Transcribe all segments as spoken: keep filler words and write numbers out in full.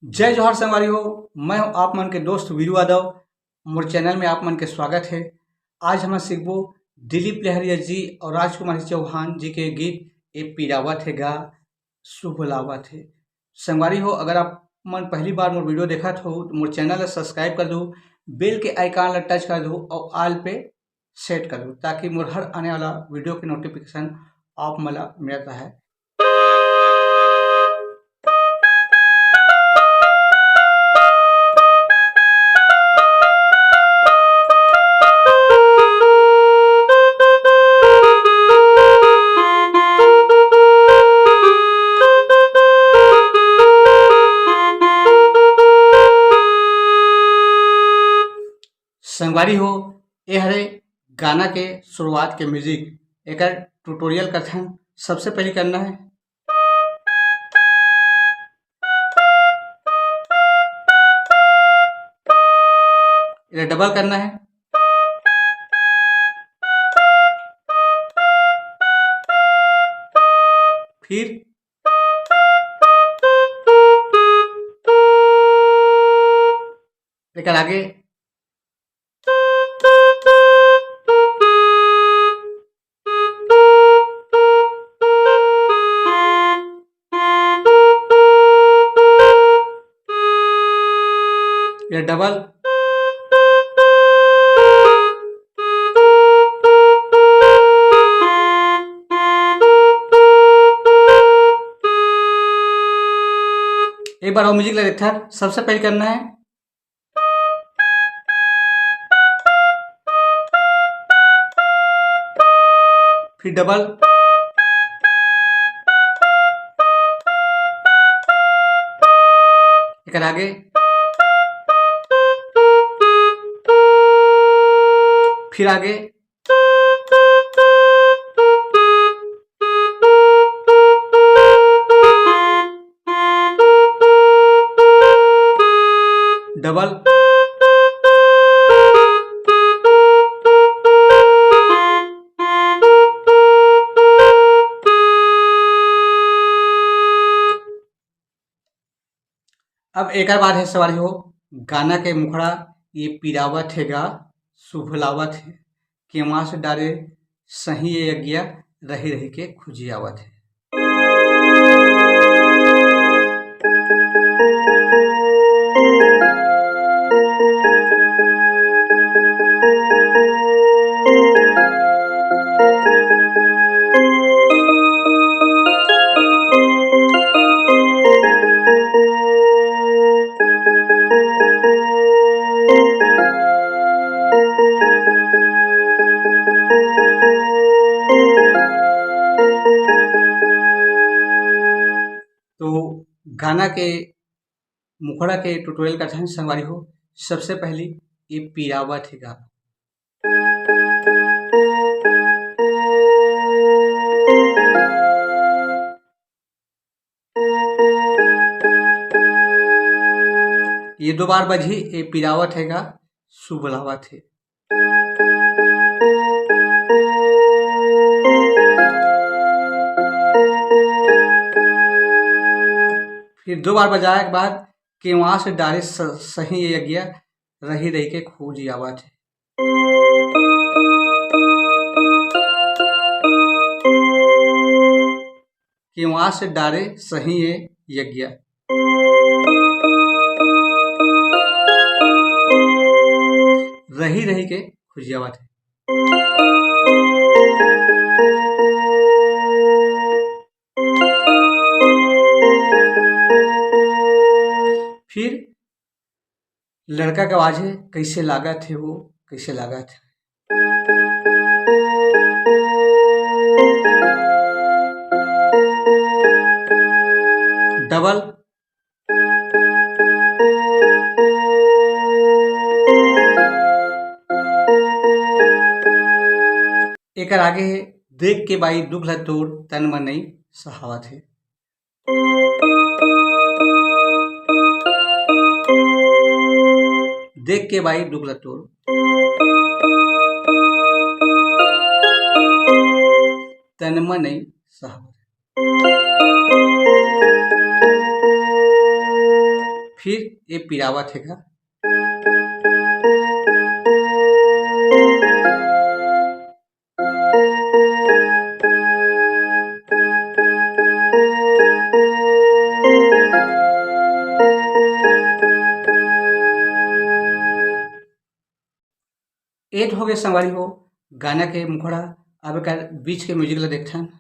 जय जोहार संगवारी हो, मैं हूं आप मन के दोस्त वीरू यादव। मोर चैनल में आप मन के स्वागत है। आज हम सीखबो दिलीप लहरिया जी और राजकुमारी चौहान जी के गीत ए पीरावत हे गा, शुभ लावत हे। संगवारी हो, अगर आप मन पहली बार मोर वीडियो देखत हो तो मोर चैनल ला सब्सक्राइब कर दो, बेल के आइकन ला टच कर दो और ऑल पे सेट कर दो, ताकि मोर हर आने वाला वीडियो के नोटिफिकेशन आप मन ला मिलत रहे। संगवारी हो, ए हरे गाना के शुरुआत के म्यूजिक। एकर ट्यूटोरियल करथन। सबसे पहले करना है, इधर डबल करना है, फिर एकर आगे ये डबल। एक बार और म्यूजिक ला देखथन। सबसे पहले करना है, फिर डबल, एकर आगे, फिर आगे, डबल। अब एकर बाद है संगवारी हो गाना के मुखड़ा, ये पीरावत हे गा, शुभ लावत हे, केवास डारे सही ये यज्ञा, रही रही के खुजियावत हे। तो गाना के मुखड़ा के ट्यूटोरियल करथन संगवारी हो। सबसे पहली ये पीरावत हे गा। ये दो बार बजही, ये पीरावत हे गा, शुभ लावत हे। फिर दो बार बजाए के बाद केवास डारे स-, सही ये यज्ञा, रही रही के खुजियावत हे। केवास डारे सही ये यज्ञा, रही रही के खुजियावत हे। फिर लड़का के आवाज हे, कैसे लागत हे वो, कैसे लागत हे। डबल। एकर आगे हे, देख के बाई दुख ल तोर, तन मन नइ सहावत हे। देख के बाई दुख ल तोर, तन मन नइ सहावत। फिर ये पिरावत हे गा। एट हो गए संगवारी हो गाना के मुखड़ा। अब एकर बीच के म्यूजिक ला देखथन।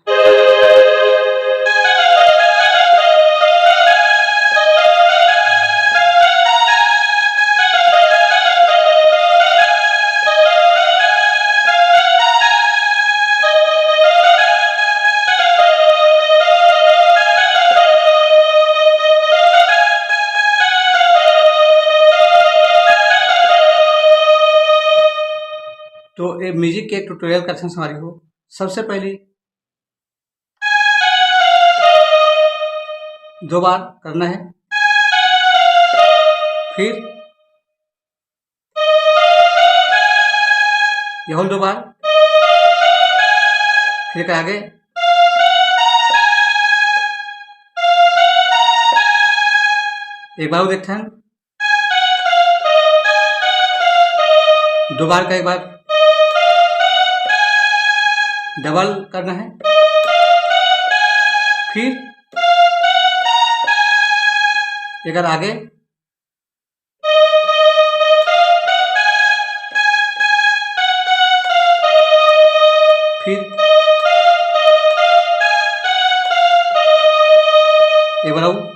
तो ये म्यूजिक के ट्यूटोरियल करथन संगवारी हो। सबसे पहले दो बार करना है, फिर ये होल दो बार, फिर एक आगे, एक बार और देखते हैं, दो बार का एक बार डबल करना है, फिर एक बार आगे, फिर एक बार और।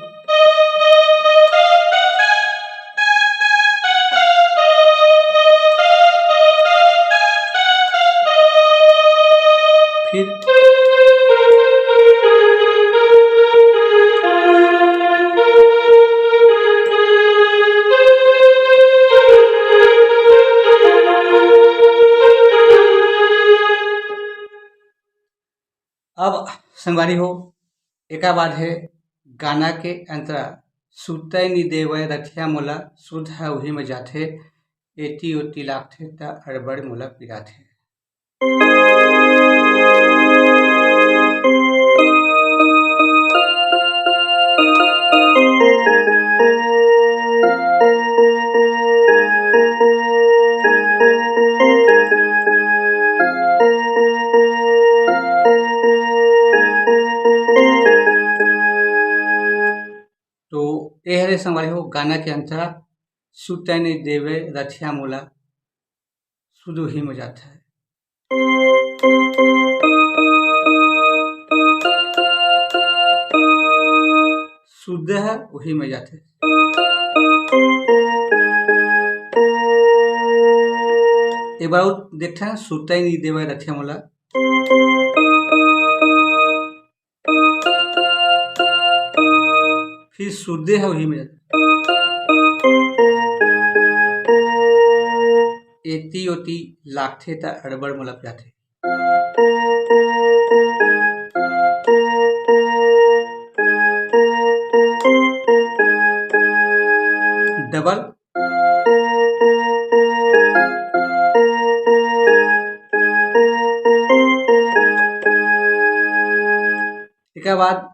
फिर अब संगवारी हो, एकर बाद हे गाना के अंतरा, "सुतय नि देवय रथिया मोला, सुध ह उही म जाथे, एती ओती लागथे त अड़बड़ मोला पिराथे।" तो ये हरे संगवारी हो गाना के अंतरा, "सुतय नि देवय रथिया मोला, सुध उही म जाथे।" सुध ह उही म जाथे। एक बार और देखते हैं, "सुतय नि देवय रथिया मोला।" फिर सुध ह उही म जाथे। एती ओती लागथे त अड़बड़ मोला पिराथे। डबल। एकर बाद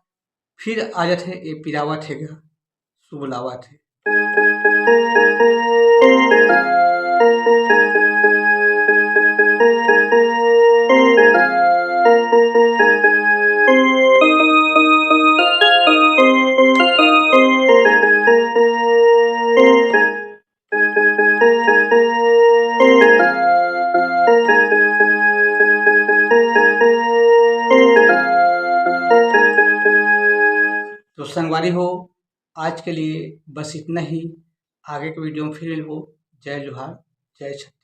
फिर आ जाथे, ए पिरावत हे गा, सुबुलावत हे। तो संगवारी हो, आज के लिए बस इतना ही। आगे के वीडियो में फिर मिलबो। जय जोहार, जय छत्तीसगढ़।